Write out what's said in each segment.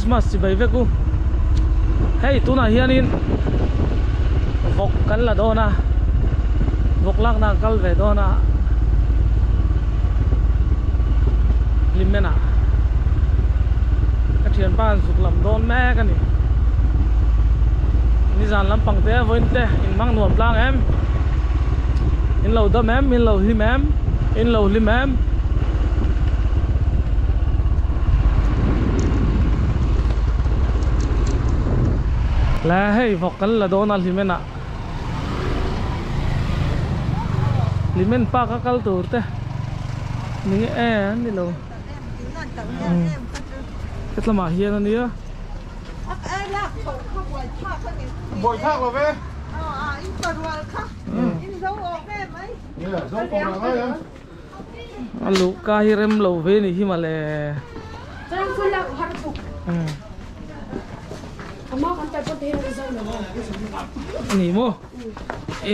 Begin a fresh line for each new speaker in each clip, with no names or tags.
Christmas chibai vek u. Hei tunah hianin vawk kan la dawn a, vawk lakna a kal ve dawn a, Hlimen ah ka thianpa an zuk lam dawn mek a ni. Nizan lampang te vawiin te in hmang nuam tlang em? In lo dam em? In lo hlim em? In lo hlim em? Le hei vawk kan la dawn a Hlimen ah Hlimen park a kal tur te ni nge e an ni lo Hetlamah hian a nia. A luh ka hi rem lo ve ni hi mawle. Ni maw? E.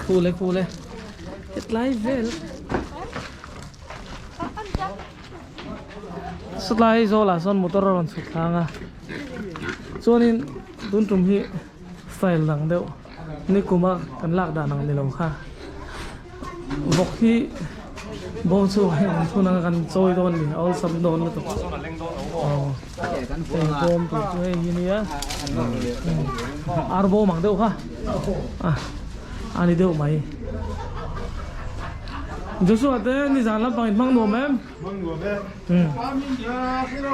Khule khule. Hetlai vel. Satlai zawlah sawn motor a rawn chhuk thlang a chuanin tun tum hi style dang deuh nikuma kan lak dan ang ni lo kha vawk hi bawm chhungah hian an thun anga kan chawi dawn a ni a awlsam dawn lutuk aw hei bawm tur chu hei hi nia ar bawm ang deuh kha a ni deuh mai. Joshua te nizan lampang in hmang nuam em?
Hmang nuam e.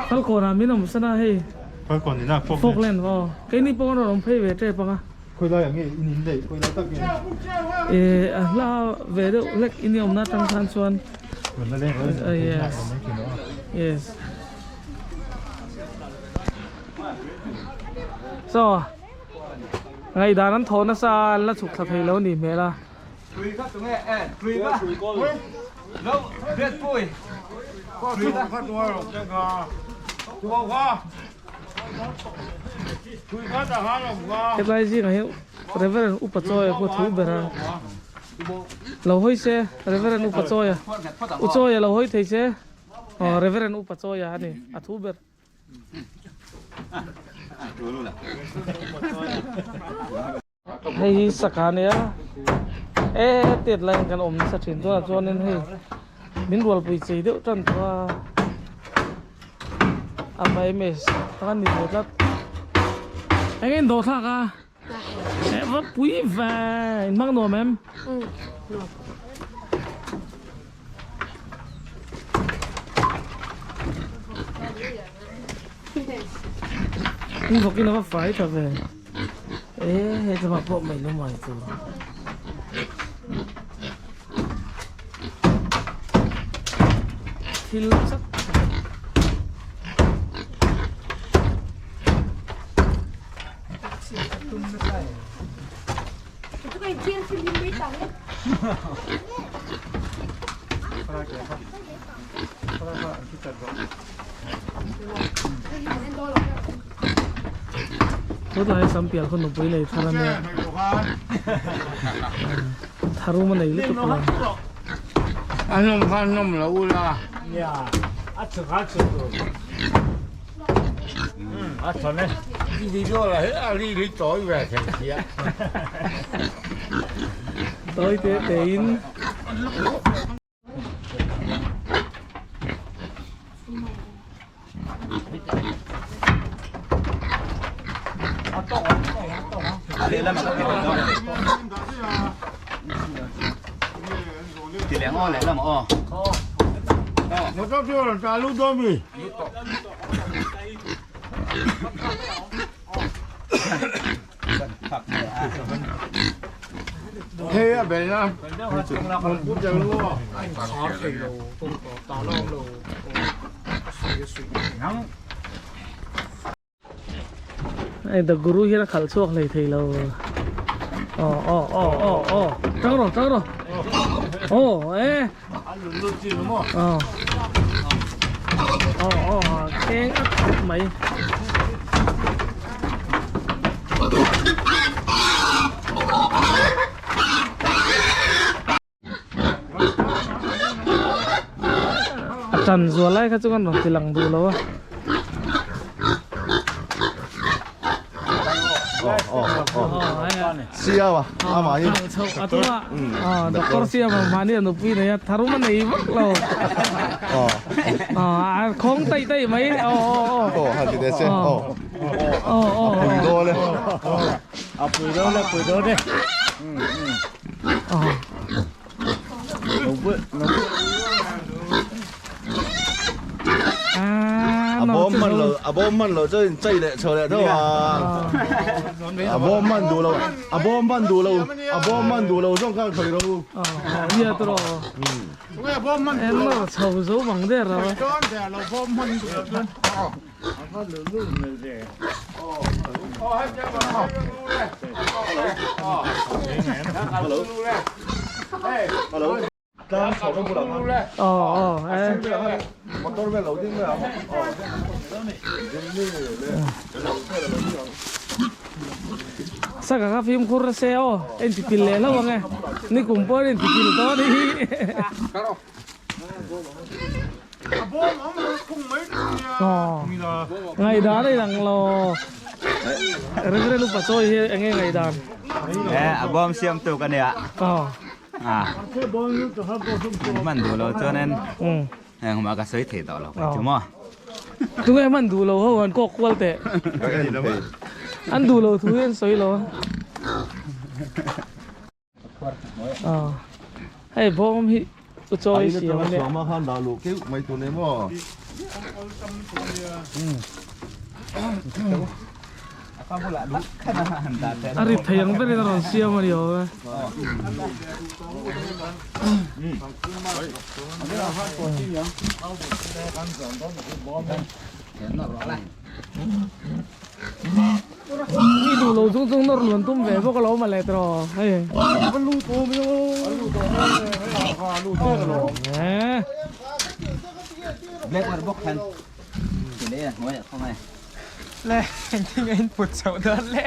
Falkawn ah min awm san a hei.
Falkawn in a Falkland.
Falkland aw. Keini pawh an rawn awm phei ve tep ang a.
Khawi lai ah nge in in neih khawi lai tak nge?
Eh a hla ve deuh hlek in i awmna atang khan chuan.
Rawn la leng rawn
Yes. Yes. So ngaihdan an thawh nasa a an la chhuk thla thei lo a nih hmel a. Hetlai zingah hian Reverend Upa Chawia pawh thu ber a, lo hawi se Reverend Upa Chawia, U Chawia lo hawi thei se, aw Reverend Upa Chawia a ni a thu ber. Hei hi saka ania e tet laiin kan awm nasa thin tunah chuanin hei min rualpui chei deuh tan tawh a a mai tak a ni ve tlat eng in dawhthlak a eh va pui ve in hmang nuam em. In vawk in a va fai tha ve e he tlama pawh mai lo mai tur thil chat Tunlai sam pial khaw nupui nei thar ania tharum a nei lutuk lo.
A nawm kha a nawm lo ula. A thawn e. Video la hi a ri ri tawi ve thei sia.
Tawi te te in.
Motor chu ta lu dawn mi. Hei a bel na mun put ang lu
Hei the guru hian a khalh chhuak hlei thei lo aw aw aw aw aw tang rawh tang rawh aw e aw aw aw keng at mai. Tan zual lai kha chu kan rawn ti lang duh lo a.
Siam a, amah hi.
Chho a tum a, doctor Siam a mahni a nupui nei a, tharum a nei vak lo. A khawng taih taih mai, aw aw aw.
Aw, han ti teh se, aw.
Aw aw.
A pui dawn e.
A pui dawn e, pui dawn e.
Aw.
A bawm hman lo, a bawm hman lo chuan chei leh chho leh deuh a. A bawm hman duh lo, a bawm hman duh lo, a bawm hman duh lo zawng khan sawi rawh u.
Nia tur aw. Engnawr chho zo bang der lo. Saka kha fimkhur se aw en ti pil leh hlauh ang e nikum pawh an inti pil tawh a nih hi. Ngaihdan a inang lo. Reverend upa chawi hi eng nge ngaihdan?
A bawm siam tu ka nia. Hman duh lo chuanin engmah ka sawi thei tawh lo kai chu maw.
Tunge hman duh lo ho an kawk kual teh. An duh lo thu hi an sawi lo a. Hei bawm hi u chawi siam a nia. A rit thei ang berin a rawn siam a ni awm e. Mi duh lo chung chung nawr luan tum ve bawk alo male tiraw hei.
Le engtin nge in put chhoh dawn le.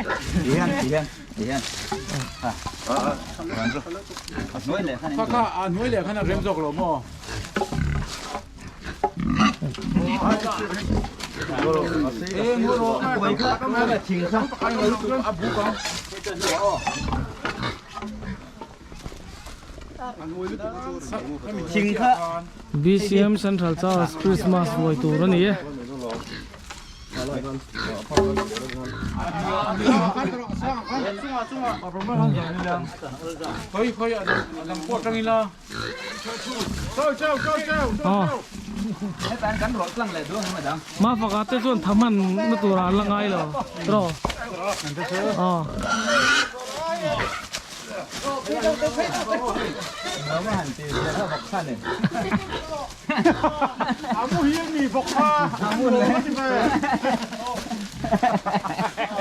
BCM Central Church Christmas buai tur a ni e. Ma faka te chuan thaman na tur ah an la ngai lo tiraw aw.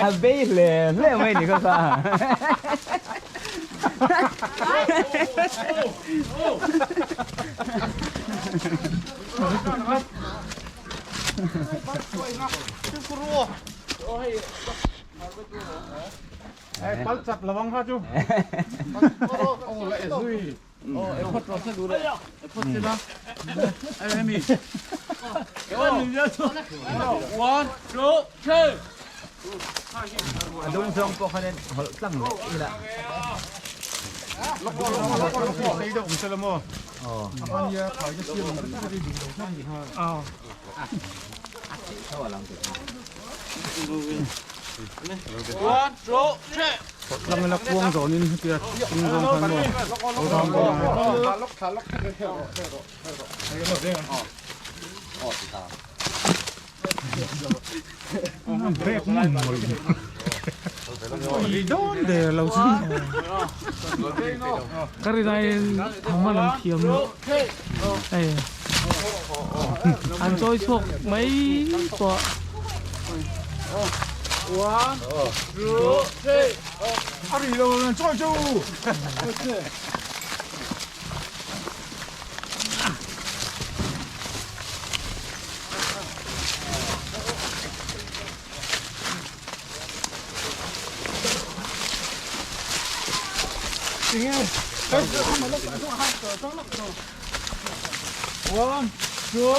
A bei hle hle mai ni kha kha. A dung zawng pawh khan in hawlh tlang leh ila.
Ka rin aiin thaman an thiam lo hei an chawi chhuak mai pawh. Ồ,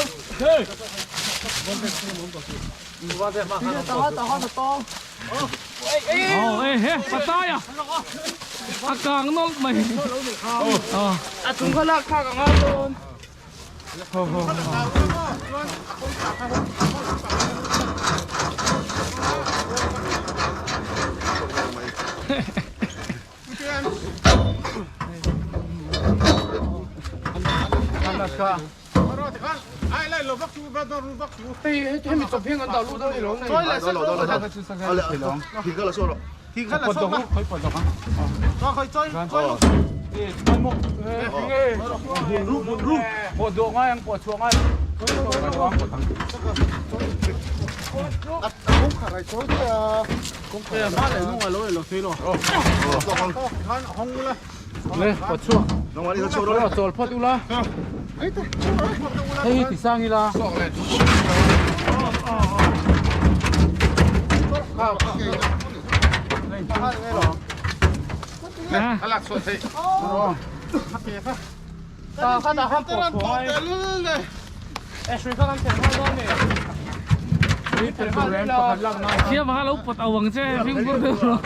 ê, hê, bắt tay à? À, càng nó mày. Ờ.
À chúng có lạc khác ngon luôn.
À. Chia mà lâu bật áo bằng che, phim bút được rồi.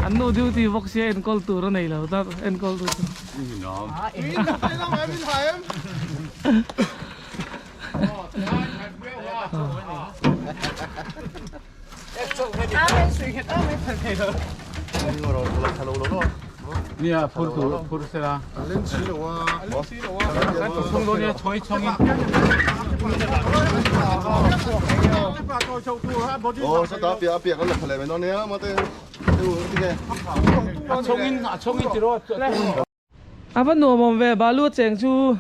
Anh nô duty box xe en call tour này là ta en call tour. À vẫn nổ mồm về bà lúa chèn chú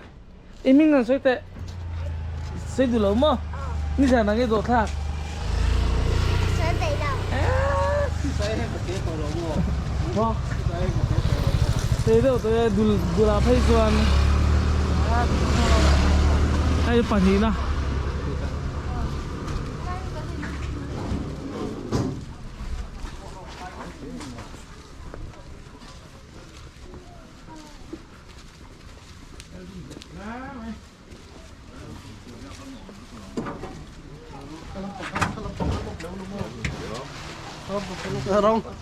em mình là xoay tệ xoay đủ lâu mà như thế này cái đồ thạc thế đâu tôi đùl đùl à phải chuan ai phản gì na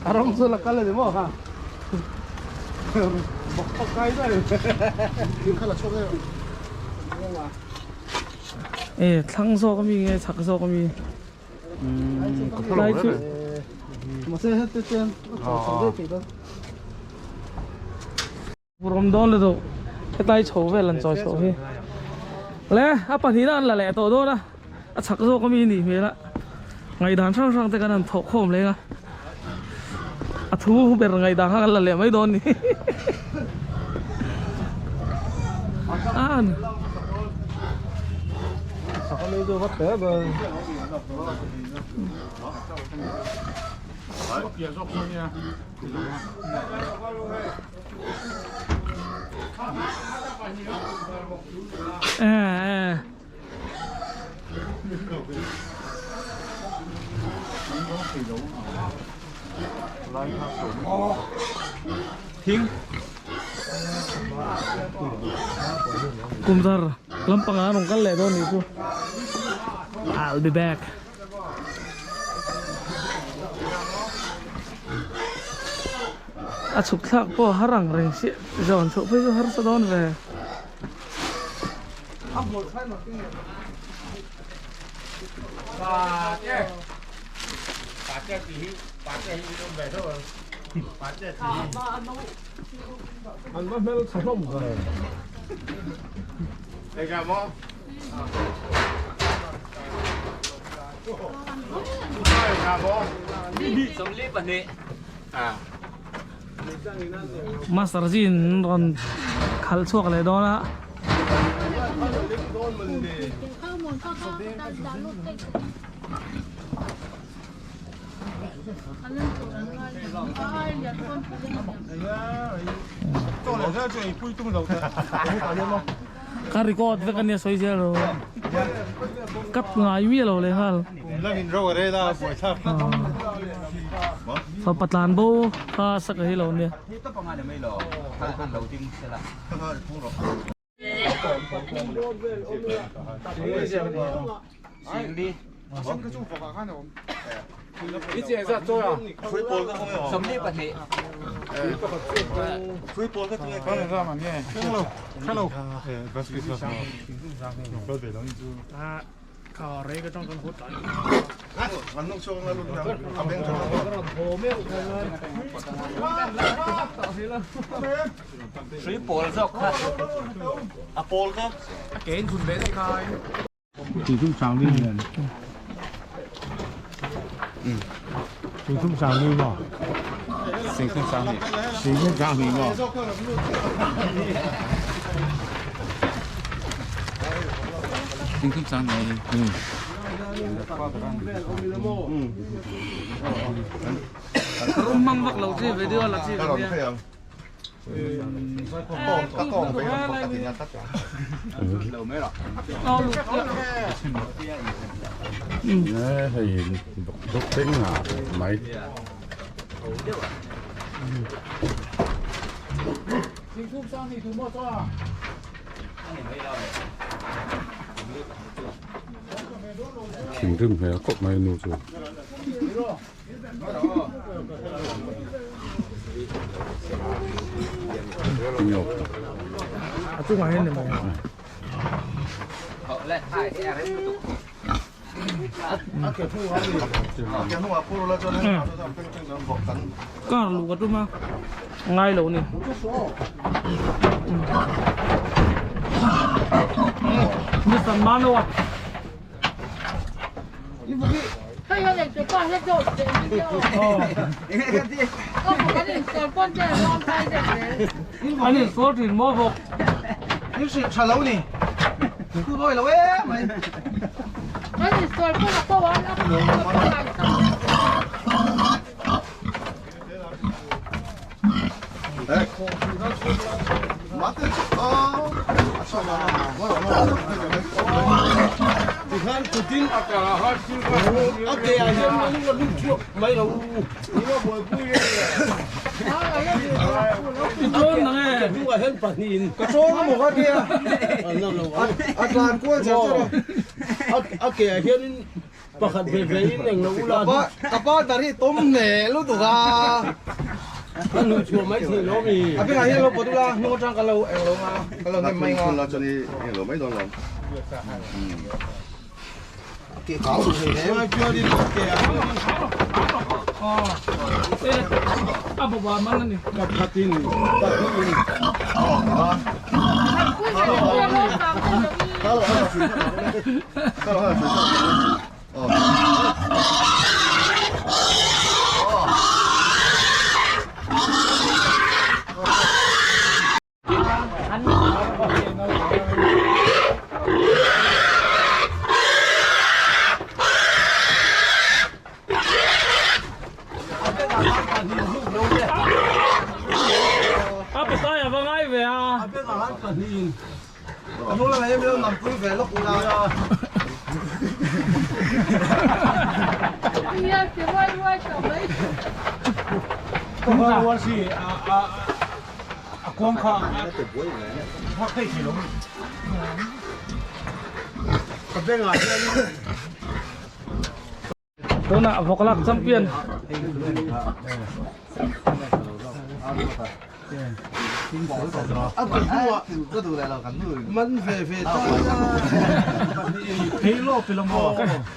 Arong so la kala de mo ha.
Ê thăng so cái mi nghe chặt so cái mi lại chứ Rom đó là đồ cái tay chỗ về lần rồi chỗ đi lẽ à bà thì là lẽ tổ đó đó à chặt so cái mi nỉ về là ngày đàn sang sang tới cái đàn thọ khom lên à à thu bèn ngày đàn là lẽ mấy đòn nỉ à à à Kumsar lampang anong kalle doon ito. I'll be back. A chuk thlak pawh harang reng si zawn chhoh phei chu harsa dawn ve. Master Jin rawn khal chhuak leh dawn a. Ka record vek ania sawi zel lo cut ngai mi lo leh nghal fa patlan bo kha sak hi lo nia. Rum mang vak lo chi video la chi kan nia.
Thinrim hmel khawp mai nu chu.
A chungah hian ni maw? Car luh ka tum a, ngai lo ni. Nissan Mano a. An insual thin maw bawk. I tlawn nang e. A bawah man a ni. A patai a va ngai ve a. Tunah vawklak champion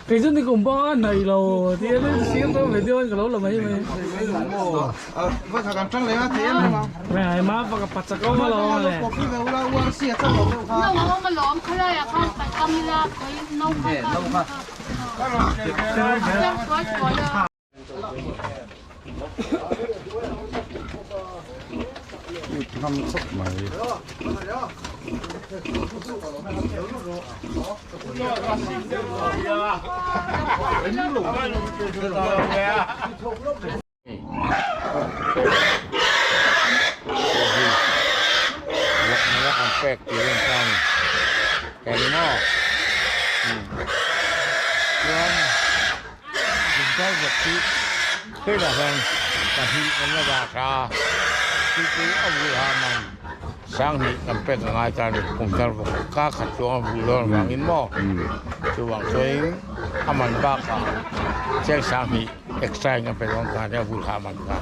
Kei chu ni kum pawh a nei lo tih a siam tawh video in ka lo la mai mai. Mai ma pa ka pachak awm alawm le.
Ngam khawp mai.
Sanghnih kan pek a ngai ta a ni. Kum thar vawk ka khat chuang a vulh dawn avangin maw? Chuvang chuanin a man bakah cheng sanghnih extra in kan pe dawn ta a nia vulh kha a man kha.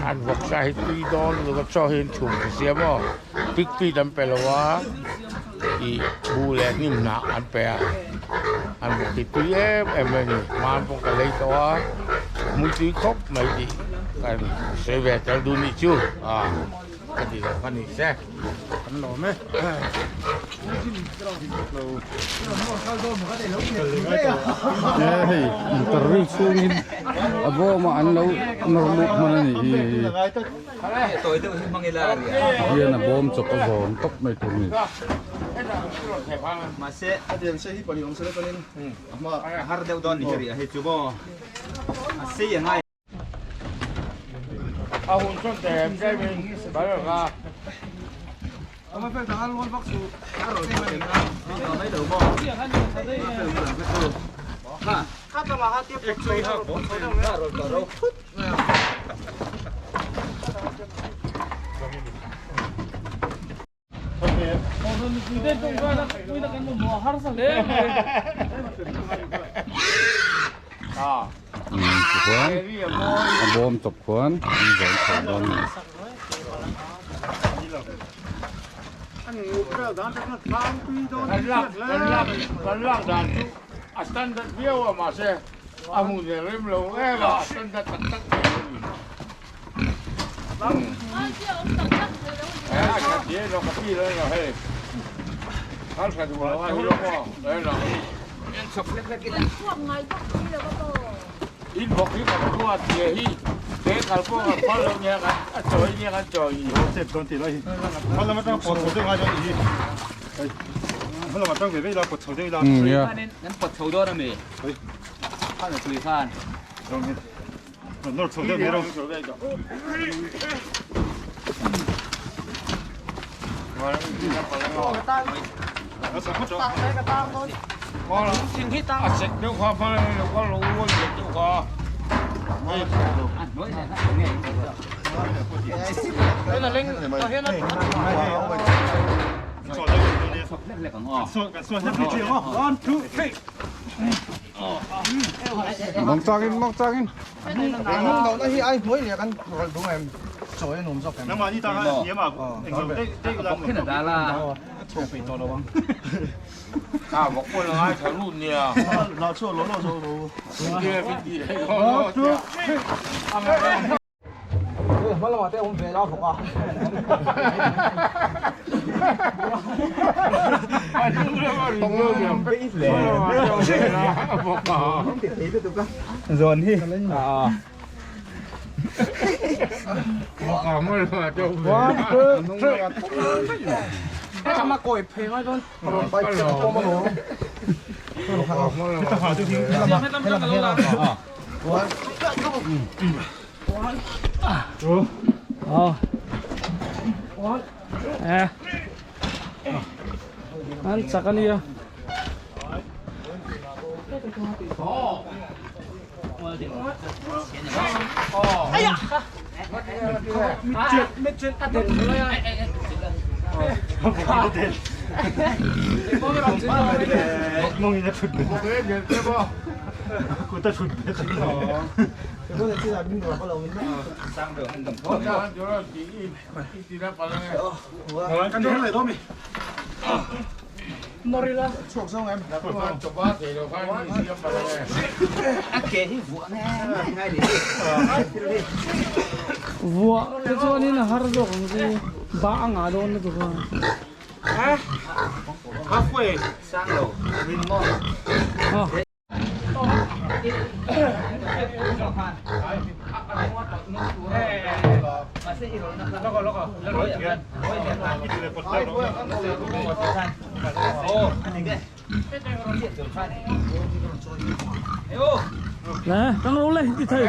An vawk sa hi tui dawn lutuk a chaw hi an chhum ta sia maw? Pig feed an pe lo a, ih buh leh hnim hnah an pe a, an vawk hi tui em em mai a ni. Hmaan pawh ka lei tawh a, hmui tui khawp mai tih kan sawi ve tel duh nih chu. Ka ti zawk a ni se.
Kan lawm e.
Hei interview chhungin a bawmah an lo nawr lut hman a nih hi. Hian a bawm chawp a zawn tawp mai tur a ni. Tichuan a bawm chawp khuan an zawn chho dawn a ni. Mawngchangin mawngchangin.
An chak a nia. Vuah te chuanin a har zawk ang chu ba a ngah dawn lutuk a. Nè, căng lỗ lên đi thầy.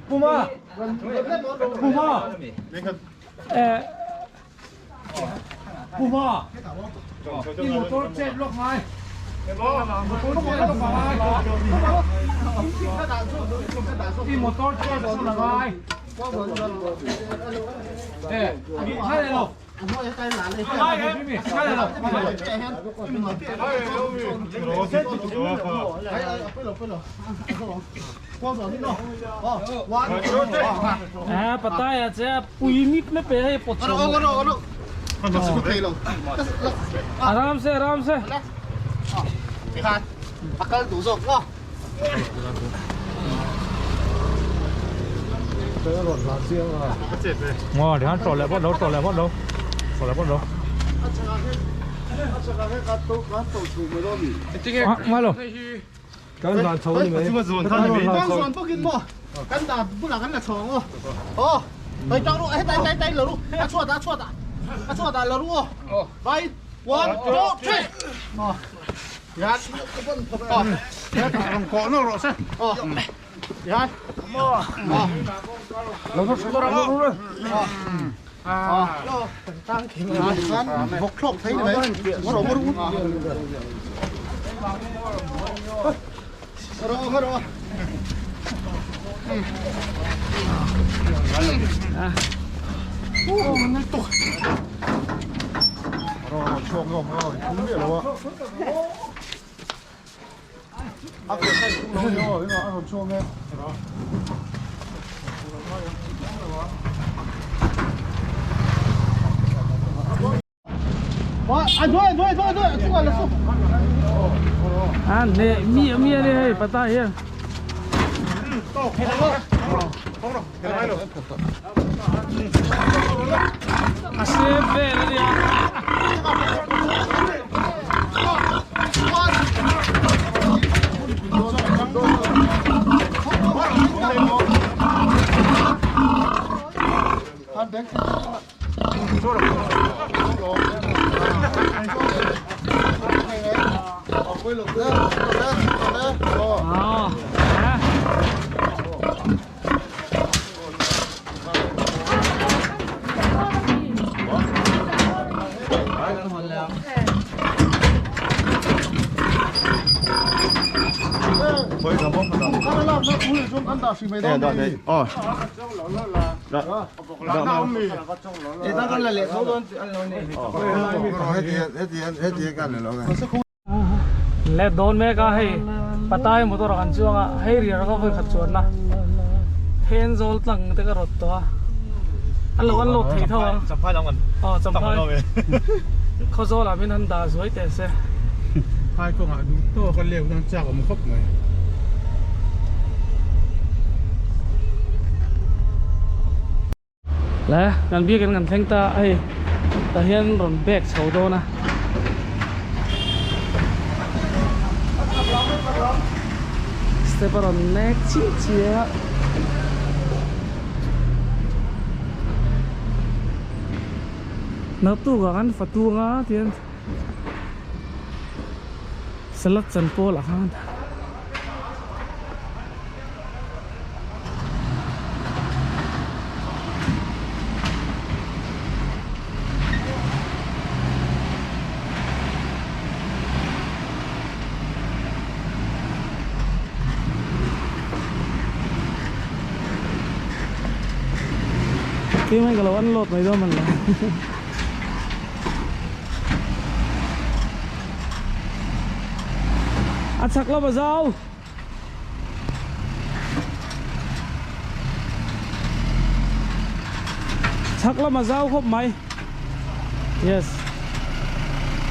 Puma Puma eh Puma i motor chet lawk ngai i motor chet lawk ngai eh hai lo À, bà tay à, chứ bùi mít mới bé hay bột chồng. आराम से आराम से
Ngon thì hắn trộn lại bắt đầu trộn lại bắt đầu trộn lại bắt đầu. Mà luôn.
Cái là xấu đi mấy.
À nè mi mi này bà tay hiền. À xe về đi À à. Le don me ka hei patai motor kan chuanga hei ri ra ka voi khat chuan na then zol tlang te ka rot to an lo an lo thei tho ang
Champhai lang mình.
ờ champhai kho zo la min han da zoi te se
Hai con ạ, tôi con liều đang chào một khúc này.
Le kan bi kan kan thleng ta hei ta hian ron bek chho do na step ron nek chi chia na tu ga kan fatu nga tian salat chan pol a khan Khi mà cái lỗ ăn lột mấy đôi mình là ăn sặc lắm mà sao sặc lắm mà sao không mày yes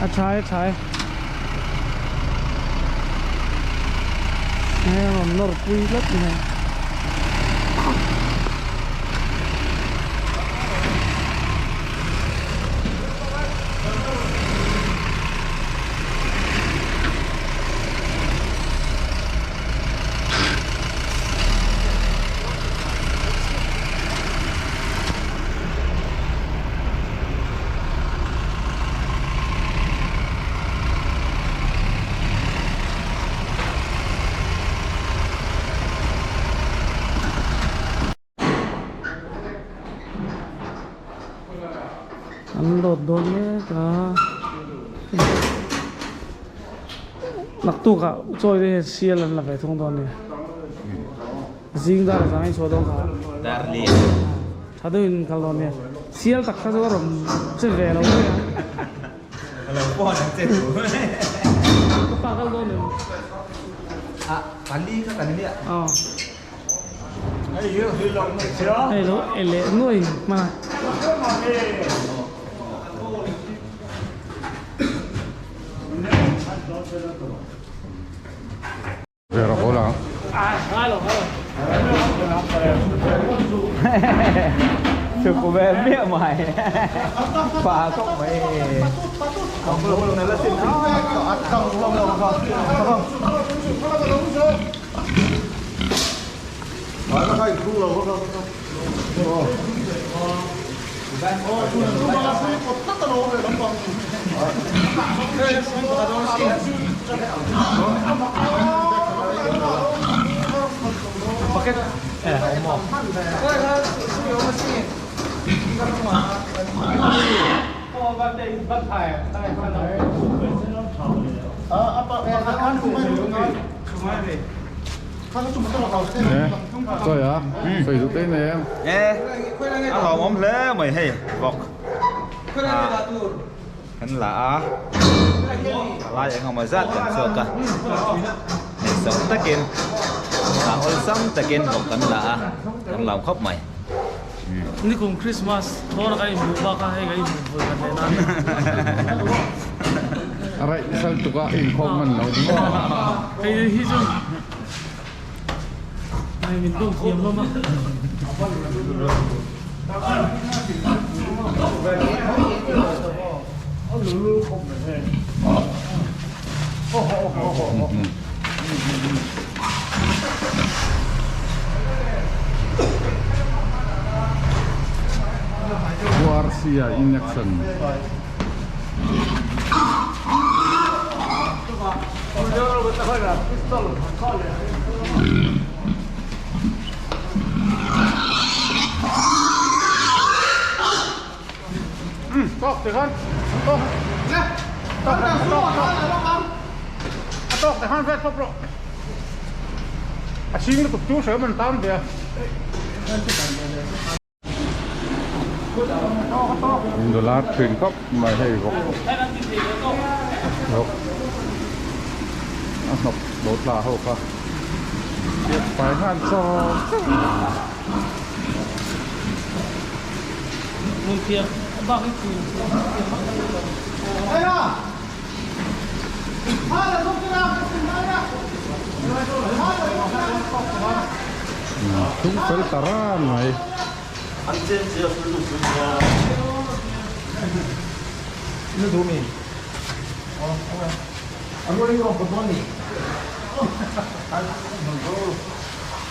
ăn trái trái nghe mà nó quy lắm này. An load dawn mek a. Naktuk ah chawi te hian sial an la ve thung dawn a ni. Zing dar zang in chhuah dawn kha.
Dar lian.
Tha deuh in kal dawn nia. Sial tak kha chu a rawn che ve lo mai a.
A lo pawn ang che thu.
Ka pa kal dawn em?
A pali kha kan nia.
Aw. Hei lo e leh nuai hman a.
Chụp về miệng mày Phá không mày
Chawi a, sawi duh te nei em?
E, a hlauhawm hle mai hei vawk kan la a, a lai eng emaw zat kan chhuak a, hnaihsawm takin a awlsam takin vawk kan la a, kan hlauh khawp mai.
Nikum Christmas dawr a kan inhmuh bak a, hei kan inhmuh vawi khat leh nan.
A raih sal tuk a inkhawm hman lo ding.
Hei hi chu hei min bawm thiam hlawm a.
Warsia injection. Nula thin khawp mai hei vawk vawk a hnawk lo tla ho kha fai nghal chawr chawr. Chung fel ta ran mai.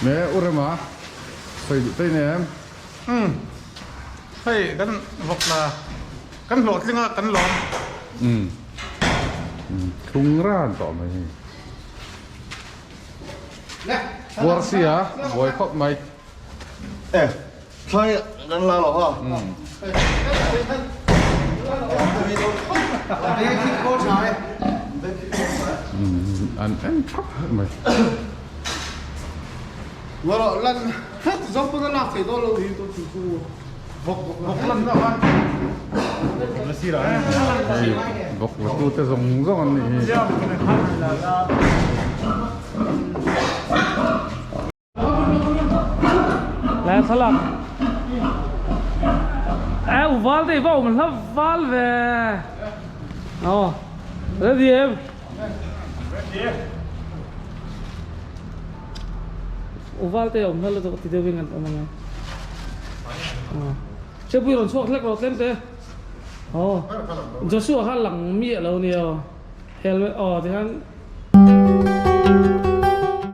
Nè u rema sawi duh tei nei em?
Umm hei kan vawk la kan hlawhtling a kan lawm.
Umm thlung ran tawh mai hei. Buar si a buai khawp mai.
E thlai kan la lo ha.
Umm an en thap mai. Hei bawk la tu te zawng zawng an nih hi.
Lai thlalak e u val te va awm hla val ve aw ready em U val te awm hlal lutuk ti deuh in an awm ang e. Chepui rawn chhuak hlek rawh tlem te. Aw Joshua kha lang miah lo nia aw. Helmet aw tikhan.